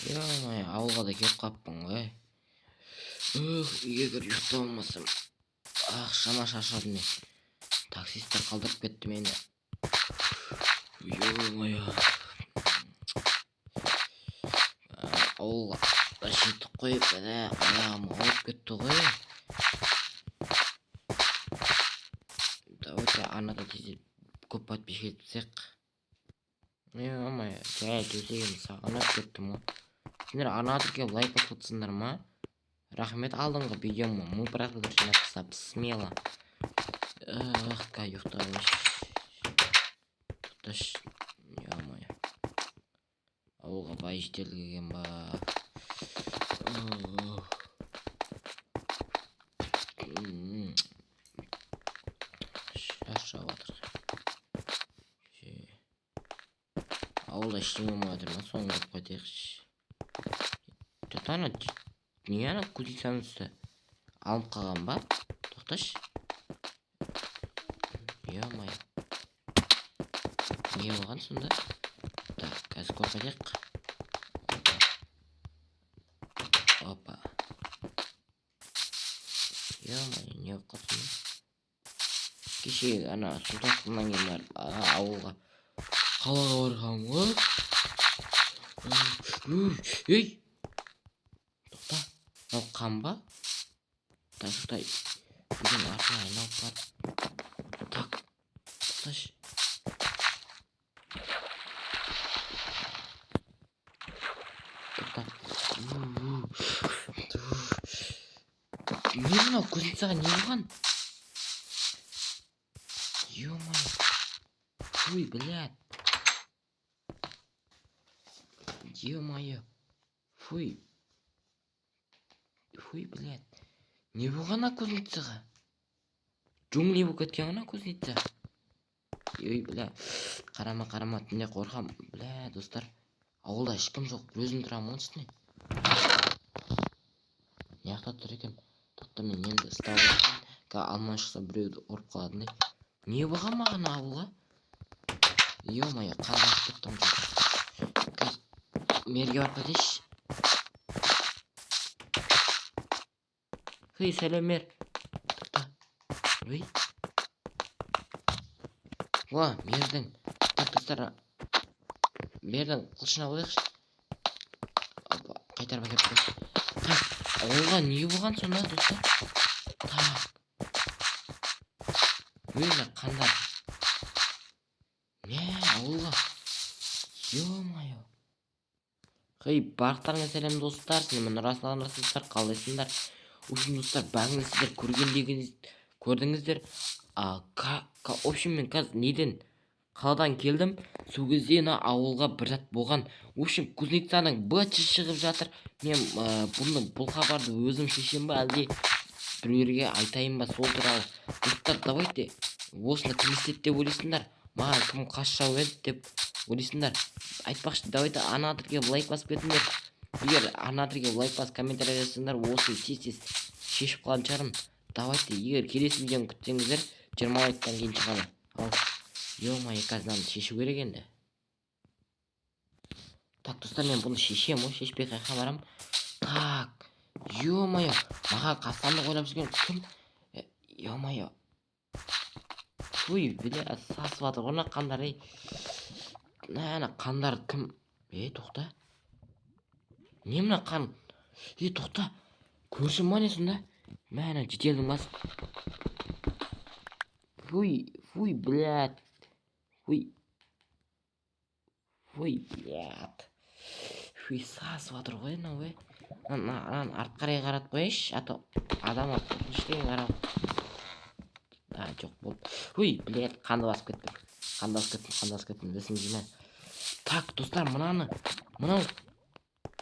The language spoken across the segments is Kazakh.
Ё-моё, ауылға да келіп қалыппын ғой. Ух, үйге кіріп ұйықтап алмасам. Ах, шама шаршадым мен. Таксисттер қалдырып кетті мені. Ё-моё. Ауылға да жетіп қойып, міне, аяғым ауырып кетті ғой. Давайте арнада тездетіп көп подписчик жеткізсек. Ё-моё, жай төсегім сағынып кеттім ғой. Сендер арнаға тіркеліп лайк басып отырсыңдар ма? Рахмет, алдыңғы видеома 1000 просмотр жинап тастап, смело. Эх, ұйықтап алайыншы. Тоқташы. Ё-моё. Ауылға бай житель келген ба? Шаршап жатыр. Ауылда ештеңе болмай жатыр ма? Соны көріп қайтайықшы. Тоқта, ана не, ана кузницаның үсті алынып қалған ба? Тоқташы. Ё-моё. Не болған сонда? Так, қазір көріп қайтайық. Опа. Ё-моё, не болып қалды сонда? Кеше ана су тасқынынан кейін барып, ауылға, қалаға барғанмын ғой. Ей! Тоқта, мынау қан ба? Так, тоқта, үйдің артына айналып барып. Так, тоқташы. Тоқта. Не мынау кузницаға не болған? Ё-моё. Ой, блядь. Ё-моё. Фуй. Фуй, блядь. Не болған ана кузницаға? Джунгли болып кеткен ана кузница. Ой, бля. Қарама, қарама, түнде қорқам. Бля, достар. Ауылда ешкім жоқ. Бір өзім тұрамын ғой үстіне. Не жақта тұр екен? Тоқта, мен енді ұстап алайын. Қазір алмай шықса, біреуді ұрып қалатындай. Не болған маған ауылға? Ё-моё, қан ағып кетті ғой. Қазір мерге барып кетейінші. Хей, сәлем, мер. Тоқта. Ой. Уа, мердің. Так, достар. Мердің қылышын алайықшы. Опа, қайтарып әкеліп қой. Так, ауылға не болған сонда, достар? Так. Ой, мына қандар. Мә, ауылға. Ё-моё. Хей, барлықтарыңа сәлем, достар. Сіздермен Нұрасыл, достар, қалайсыңдар? В общем, достар, бәріңіз сіздер көргендегіңіз көрдіңіздер. В общем, мен қазір неден қаладан келдім. Сол кезде ана ауылға бір зат болған. В общем, кузницаның быты шығып жатыр. Мен бұны, бұл хабарды өзім шешем ба, әлде біреулерге айтайын ба сол туралы? Достар, давайте осыны кім істеді деп ойлайсыңдар? Маған кім қас жау еді деп ойлайсыңдар? Айтпақшы, давайте ана тіркеліп лайк басып кетіңдер. Егер ана тіркеліп лайк басып, комментарий жазсаңдар, осыны тез тез шешіп қалатын шығармын. Давайте, егер келесі видеоны күтсеңіздер, 20 лайктан кейін шығады. Ал, ё-моё, қазір мынаны шешу керек енді. Так, достар, мен бұны шешемін ғой, шешпей қаяққа барамын? Так, ё-моё, маған қастандық ойлап жүрген кім? Ё-моё. Фуй, бля, сасып жатыр ғой мына қандар, ей. Мына қандар кім? Ей, тоқта. Не мына қан? Ей, тоқта. Көршім ба не сонда? Мә, ана жителдің басы. Фуй, фуй, блядь. Фуй. Фуй, блядь. Фуй, сасып жатыр ғой мынау, ей. Ананы артқа қарай қаратып қояйыншы, а то адам қорқынышты екен қарау. А, жоқ, болды. Ой, блядь, қанды басып кеттім. Қанды басып кеттім, қанды басып кеттім. Есім жима. Так, достар, мынаны, мынау.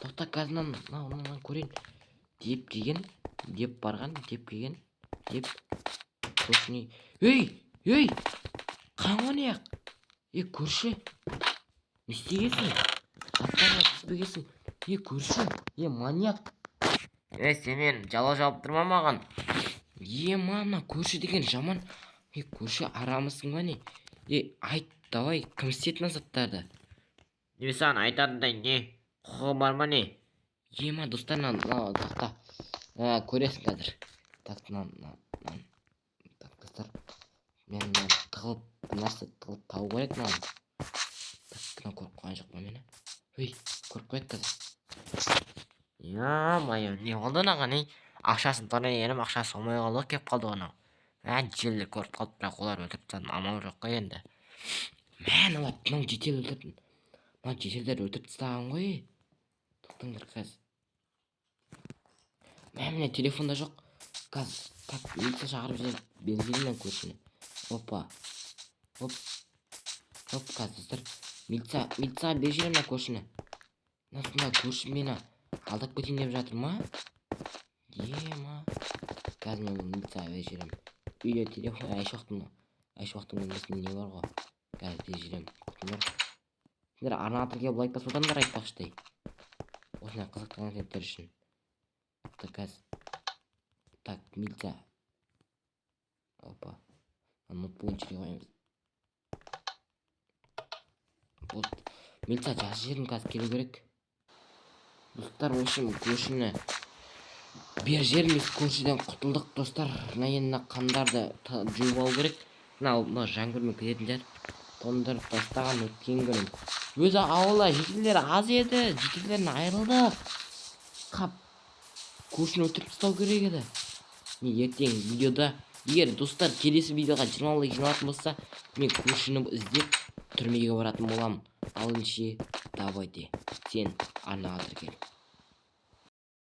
Тоқта, қазір мынаны, мынау, мынаны көрейін. Деп келген, деп барған, деп келген, деп көршіні. Ей, ей! Қан ғой не? Ей, көрші. Не істегенсің? Заттарға тиіспегенсің. Ей, көрші, ей, маньяк. Ей, сен мен жала жауып тұрма маған. Е, мына көрші деген жаман. Ей, көрші, арамысың ба не? Ей, айт, давай, кім істеді мына заттарды? Не, саған айтатындай не? Құқығы бар ма, не? Ема, достар, мына мына тоқта. Ә, көресің қазір. Так, мына мына мына, так, достар, мен мына тығылып, бір нәрсе тығылып табу керек мынаны. Так, мынау көріп қойған жоқ па мені? Өй, көріп қояды қазір. Ё-моё, не болды мынаған, ей? Ақшасын торай, ақшасы болмай қалды ғой, келіп қалды ғой анау. Ә, жительдер көріп қалды, бірақ олар өлтіріп тастады, амал жоқ қой енді. Мә, мыналар, мынау житель өлтірді, мына жительдер өлтіріп тастаған ғой. Тоқтаңдар қазір. Мә, міне, телефонда жоқ қазір. Так, милиция шақырып жіберіп берген мен көршіні. Опа, оп, оп, қазір, достар, милицияға беріп жіберемін мына көршіні. Мына сонда көрші мені алдап кетейін деп жатыр ма? Ема, қазір мен бұны милицияға беріп жіберемін. Үйде телефон, Айшуақтың несінде не бар ғой, қазір беріп жіберемін. Күтіңдер, сендер арнаға тіркеліп, лайк басып отырыңдар. Айтпақшы, осындай қызықты контенттер үшін. Так, қазір, так, милиция, опа, ноутбугын жерге қоямыз. Болды, милиция жазып жібердім, қазір келу керек. Достар, в общем, көршіні бер жеріміз, көршіден құтылдық, достар. Мына енді мына қандарды жуып алу керек. Мынау, мына жаңбырмен кететіндер тондырып тастаған. Өткен күні өзі ауылда жительдер аз еді, жительдерден айырылдық. Қап, көршіні өлтіріп тастау керек еді. Мен ертең видеода, егер, достар, келесі видеоға 20 лайк жиналатын болса, мен көршіні іздеп түрмеге баратын боламын. Ал ендеше, давайте, сен арнаға тіркел.